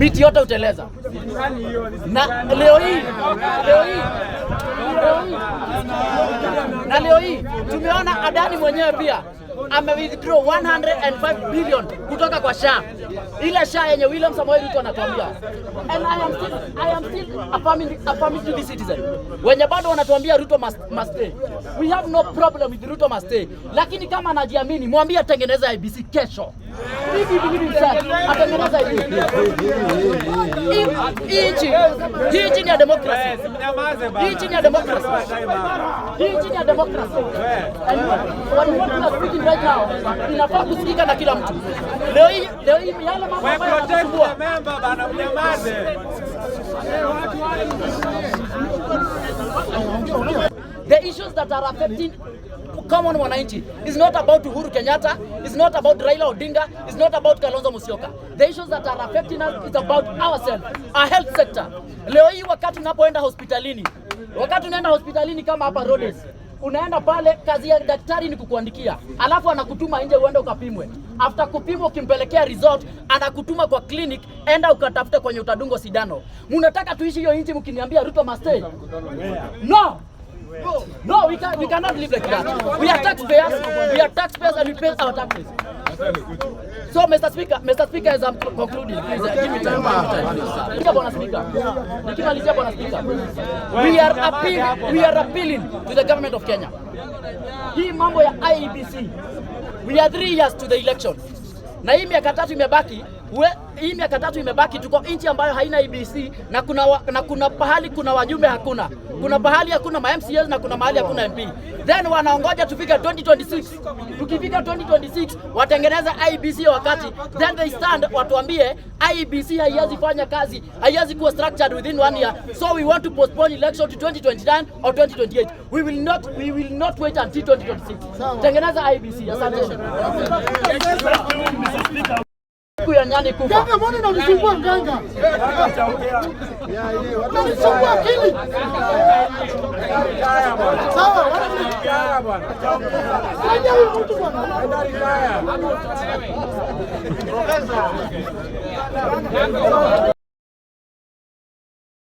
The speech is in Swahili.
Viti yote uteleza. Na leo hii na leo hii tumeona Adani mwenyewe pia ame withdraw 105 billion kutoka kwa SHA, ile SHA yenye William Samoei Ruto anatuambia. And I am still affirming to the citizen wenye bado wanatuambia Ruto must stay. We have no problem with Ruto must stay, lakini kama anajiamini mwambie atengeneze IEBC kesho. If he believe himself, atengeneze IEBC. Hii nchi ni ya democracy. Hii nchi ni ya democracy. Hii nchi ni ya democracy. And what we are speaking right now inafaa kusikika na kila mtu. Leo hii yale mambo ambayo yanatusumbua. Member bana, mnyamaze. The issues that are affecting common mwananchi is not about Uhuru Kenyatta, it's not about Raila Odinga, it's not about Kalonzo Musyoka. The issues that are affecting us is about ourselves, our health sector. Leo hii wakati unapoenda hospitalini, wakati unaenda hospitalini kama hapa Rhodes, unaenda pale, kazi ya daktari ni kukuandikia, alafu anakutuma nje uende ukapimwe. After kupimwa, ukimpelekea result, anakutuma kwa clinic, enda ukatafute kwenye utadungwa sindano. Mnataka tuishi hiyo nchi mkiniambia Ruto must stay? No. No, we cannot live like that. We are taxpayers. We are taxpayers and we pay our taxes. So, Mr. Speaker, Mr. Speaker, as I'm concluding, please give me time. Give me time. Speaker, Bwana Speaker. Nikimalizia, Bwana Speaker. We are appealing to the government of Kenya. Hii mambo ya IEBC. We are 3 years to the election. Na hii miaka 3 imebaki, hii miaka 3 imebaki, tuko nchi ambayo haina IEBC na kuna pahali kuna wajumbe hakuna. Kuna pahali hakuna ma MCAs na kuna mahali hakuna MP. Then wanaongoja tufike 2026. Tukifika 2026 watengeneze IEBC wakati, then they stand watuambie IEBC haiwezi fanya kazi, haiwezi kuwa structured within one year. So we want to postpone election to 2029 or 2028. We will not wait until 2026. Tengeneza IEBC. Asante. Siku ya nyani kufa. Ganga, mbona unanisumbua nganga? Unanisumbua akili. Sawa, saidia huyu mtu bwana. Profesa.